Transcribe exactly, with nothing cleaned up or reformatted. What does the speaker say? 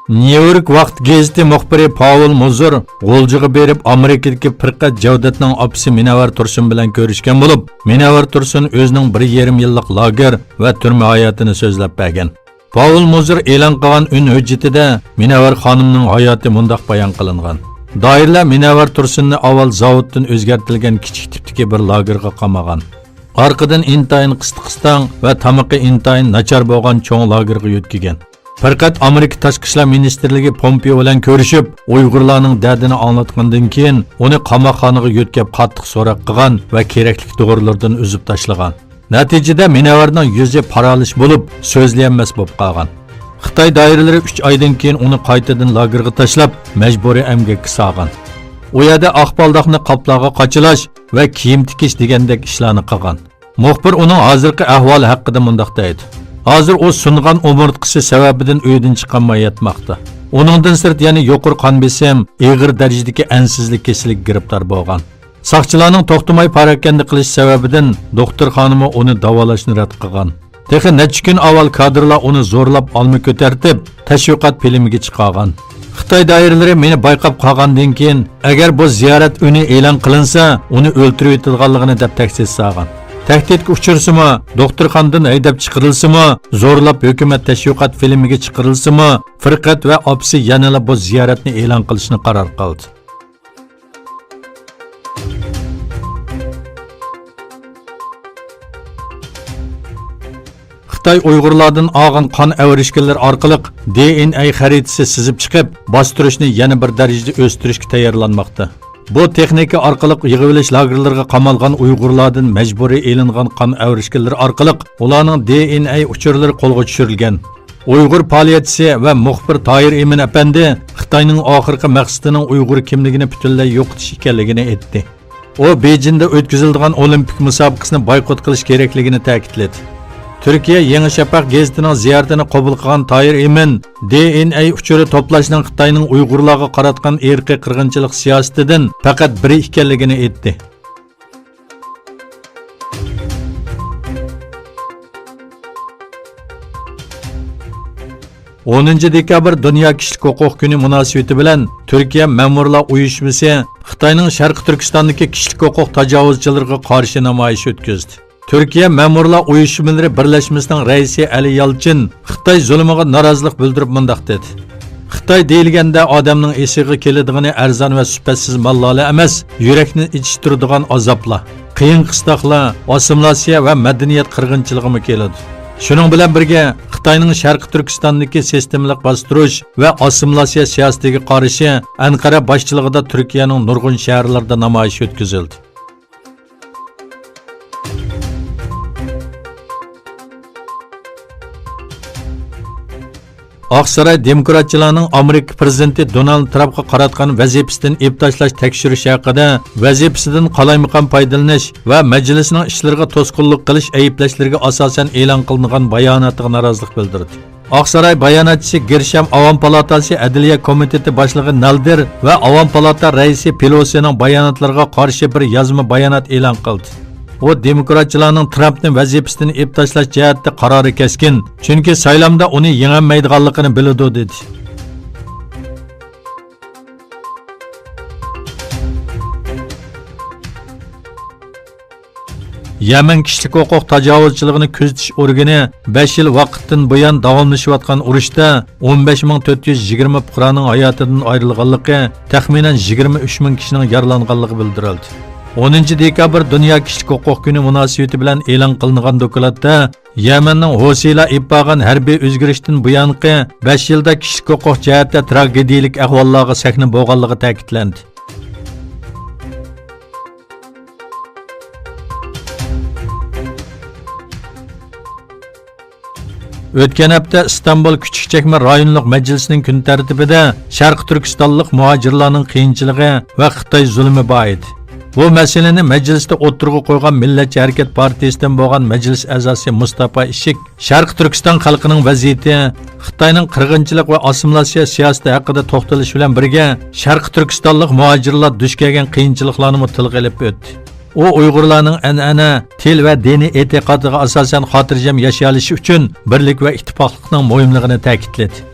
نيۇ يورك ۋاقىت گېزىتى مۇخبىرى پاۋېل موزېر غۇلجىغا بېرىپ، ئامېرىكىدىكى پىرقەت جەۋدەتنىڭ ئاپىسى مىنەۋەر تۇرسۇن بىلەن كۆرۈشكەن بولۇپ، مىنەۋەر تۇرسۇن ئۆزىنىڭ بىر يېرىم يىللىق لاگېر ۋە تۈرمە ھاياتىنى سۆزلەپ بەرگەن. پاۋېل موزېر ئېلان قىلغان ئۈن ھۆججىتىدە مىنەۋەر خانىمنىڭ ھاياتى مۇنداق بايان قىلىنغان: دائىرىلەر مىنەۋەر تۇرسۇننى ئاۋۋال زاۋۇتتىن ئۆزگەرتىلگەن كىچىك تىپتىكى بىر لاگېرغا قامىغان. ئارقىدىن ئىنتايىن قىستىق-قىستاڭ ۋە تامىقى ئىنتايىن ناچار بولغان چوڭ لاگېرغا يۆتكىگەن. پەقەت ئامېرىكا تاشقى ئىشلار مىنىستىرلىكى پومپېئو بىلەن كۆرۈشۈپ، ئۇيغۇرلارنىڭ دەردىنى ئاڭلاتقاندىن كېيىن، ئۇنى قاماقخانىغا يۆتكەپ قاتتىق سوراق قىلغان ۋە كېرەكلىك دورىلىرىدىن ئۈزۈپ تاشلىغان. نەتىجىدە مىنەۋەرنىڭ يۈزى پارالىچ بولۇپ، سۆزلىيەلمەس بولۇپ قالغان. خىتاي دائىرىلىرى ئۈچ ئايدىن كېيىن ئۇنى قايتىدىن لاگېرغا تاشلاپ، مەجبۇرىي ئەمگەككە سالغان. ئۇ يەردە ئاق بالداقنى قاپلارغا قاچىلاش ۋە كىيىم تىكىش دېگەندەك ئىشلارنى قىلغان. مۇخبىر ئۇنىڭ ھازىرقى ئەھۋالى ھەققىدە مۇنداق دەيدۇ: ھازىر ئۇ سۇنغان ئومۇرتقىسى سەۋەبىدىن ئۆيدىن چىقالماي ياتماقتا. ئۇنىڭدىن سىرت يەنە يۇقىرى قان بېسىم، ئېغىر دەرىجىدىكى ئەنسىزلىك كېسىلىگە گىرىپتار بولغان. ساقچىلارنىڭ توختىماي پاراكەندە قىلىشى سەۋەبىدىن دوختۇرخانىمۇ ئۇنى داۋالاشنى رەت قىلغان. تېخى نەچچە كۈن ئاۋۋال كادىرلار ئۇنى زورلاپ ئالما كۆتەرتىپ، تەشۋىقات فىلىمىگە چىقارغان. خىتاي دائىرىلىرى مېنى بايقاپ قالغاندىن كېيىن، ئەگەر بۇ زىيارەت ئۈنى ئېلان قىلىنسا، ئۇنى ئۆلتۈرۈۋېتىدىغانلىقىنى دەپ تەھدىت سالغان. تەھدىتكە ئۇچرىسىمۇ، دوختۇرخانىدىن ھەيدەپ چىقىرىلسىمۇ، زورلاپ ھۆكۈمەت تەشۋىقات فىلىمىگە چىقىرىلسىمۇ، پىرقەت ۋە ئاپىسى يەنىلا بۇ زىيارەتنى ئېلان قىلىشنى قارار قىلدى. خىتاي ئۇيغۇرلاردىن ئالغان قان ئەۋرىشكەنلىرى ئارقىلىق دى ئېن ئەي خەرىتىسى سىزىپ چىقىپ، باستۇرۇشنى يەنە بىر دەرىجىدە ئۆستۈرۈشكە تەييارلانماقتا. بۇ تېخنىكا ئارقىلىق يىغىۋېلىش لاگېرلىرىغا قامالغان ئۇيغۇرلاردىن مەجبۇرىي ئېلىنغان قان ئەۋرىشكەنلىرى ئارقىلىق ئۇلارنىڭ دى ئېن ئەي ئۇچۇرلىرى قولغا چۈشۈرۈلگەن. ئۇيغۇر پائالىيەتچىسى ۋە مۇخبىر تاھىر ئىمىن ئەپەندى خىتاينىڭ ئاخىرقى مەقسىتىنىڭ ئۇيغۇر كىملىكىنى پۈتۈنلەي يوقىتىش ئىكەنلىكىنى ئېيتتى. ئۇ بېيجىڭدا ئۆتكۈزۈلىدىغان ئولىمپىك مۇسابىقىسىنى بايقۇت قىلىش كېرەكلىكىنى تەكىتلىدى. تۈركىيە يېڭى شەپەق گېزىتىنىڭ زىيارىتىنى قوبۇل قىلغان تاھىر ئىمىن دى ئېن ئەي ئۇچۇرى توپلاشنىڭ خىتاينىڭ ئۇيغۇرلارغا قاراتقان ئىرقىي قىرغىنچىلىق سىياسىتىدىن پەقەت بىرى ئىكەنلىكىنى ئېيتتى. ئونىنچى دېكابىر دۇنيا كىشىلىك ھوقۇق كۈنى مۇناسىۋىتى بىلەن تۈركىيە مەمۇرلار ئۇيۇشمىسى خىتاينىڭ شەرقىي تۈركىستاندىكى كىشىلىك ھوقۇق تاجاۋۇزچىلىرىغا قارشى نامايىش ئۆتكۈزدى. تۈركىيە مەمۇرلار ئۇيۇشمىلىرى بىرلەشمىسىنىڭ رەئىسى ئەلى يالچىن خىتاي زۇلۇمىغا نارازىلىق بىلدۈرۈپ مۇنداق دېدى: خىتاي دېيىلگەندە ئادەمنىڭ ئېسىگە كېلىدىغىنى ئەرزان ۋە سۈپەتسىز ماللارلا ئەمەس، يۈرەكنى ئېچىشتۇرىدىغان ئازابلار، قىيىن قىستاقلار، ئاسسىمىلياتسىيە ۋە مەدەنىيەت قىرغىنچىلىقىمۇ كېلىدۇ. شۇنىڭ بىلەن بىرگە، خىتاينىڭ شەرقىي تۈركىستاندىكى سىستېمىلىق باستۇرۇش ۋە ئاسسىمىلياتسىيە سىياسىتىگە قارشى ئەنقەرە باشچىلىقىدا تۈركىيەنىڭ نۇرغۇن شەھەرلىرىدە نامايىش ئۆتكۈزۈلدى. ئاقساراي دېموكراتچىلارنىڭ ئامېرىكا پىرېزىدېنتى دونالد ترامپقا قاراتقان ۋەزىپىسىدىن ئېلىپ تاشلاش تەكشۈرۈشى ھەققىدە ۋەزىپىسىدىن قالايمىقان پايدىلىنىش ۋە مەجلىسنىڭ ئىشلىرىغا توسقۇنلۇق قىلىش ئەيىبلەشلىرىگە ئاساسەن ئېلان قىلىنغان باياناتىغا نارازىلىق بىلدۈردى. ئاقساراي باياناتچىسى گىرشام ئاۋام پالاتاسى ئەدلىيە كومىتېتى باشلىقى نالدېر ۋە ئاۋام پالاتا رەئىسى پېلوسىنىڭ باياناتلىرىغا قارشى بىر يازما بايانات ئېلان قىلدى. ئۇ دېموكراتچىلارنىڭ ترامپنى ۋەزىپىسىدىن ئېلىپ تاشلاش جەھەتتە قارارى كەسكىن، چۈنكى سايلامدا ئۇنى يېڭەلمەيدىغانلىقىنى بىلىدۇ، دېدى. يەمەن كىشىلىك ھوقۇق تاجاۋۇزچىلىقىنى كۆزىتىش ئورگىنى بەش يىل ۋاقىتتىن بۇيان داۋاملىشىۋاتقان ئۇرۇشتا ئون بەش مىڭ تۆت يۈز يىگىرمە پۇقرانىڭ ھاياتىدىن ئايرىلغانلىقى، تەخمىنەن يىگىرمە ئۈچ مىڭ كىشىنىڭ يارىلانغانلىقى بىلدۈرۈلدى. ئونىنچى دېكابىر دۇنيا كىشىلىك ھوقۇق كۈنى مۇناسىۋىتى بىلەن ئېلان قىلىنغان دوكلاتتا يەمەننىڭ ھوسىيلار ئېلىپ بارغان ھەربىي ئۆزگىرىشتىن بۇيانقى بەش يىلدا كىشىلىك ھوقۇق جەھەتتە تراگېدىيەلىك ئەھۋاللارغا سەھنە بولغانلىقى تەكىتلەندى. ئۆتكەن ھەپتە ئىستانبۇل كۈچۈك چەكمە رايونلۇق مەجلىسىنىڭ كۈن تەرتىپىدە شەرقىي تۈركىستانلىق مۇھاجىرلارنىڭ قىيىنچىلىقى ۋە خىتاي زۇلۇمى بار ئىدى. بۇ مەسىلىنى مەجلىستە ئوتتۇرىغا قويغان مىللەتچى ھەرىكەت پارتىيىسىدىن بولغان مەجلىس ئەزاسى مۇستاپا ئىشىك شەرقىي تۈركىستان خەلقىنىڭ ۋەزىيىتى، خىتاينىڭ قىرغىنچىلىق ۋە ئاسسىمىلياتسىيە سىياسىتى ھەققىدە توختىلىش بىلەن بىرگە، شەرقىي تۈركىستانلىق مۇھاجىرلار دۇچ كەلگەن قىيىنچىلىقلارنىمۇ تىلغا ئېلىپ ئۆتتى. ئۇ ئۇيغۇرلارنىڭ ئەنئەنە، تىل ۋە دىنىي ئېتىقادىغا ئاساسەن خاتىرجەم ياشىيالىشى ئۈچۈن بىرلىك ۋە ئىتتىپاقلىقنىڭ مۇھىملىقىنى تەكىتلىدى.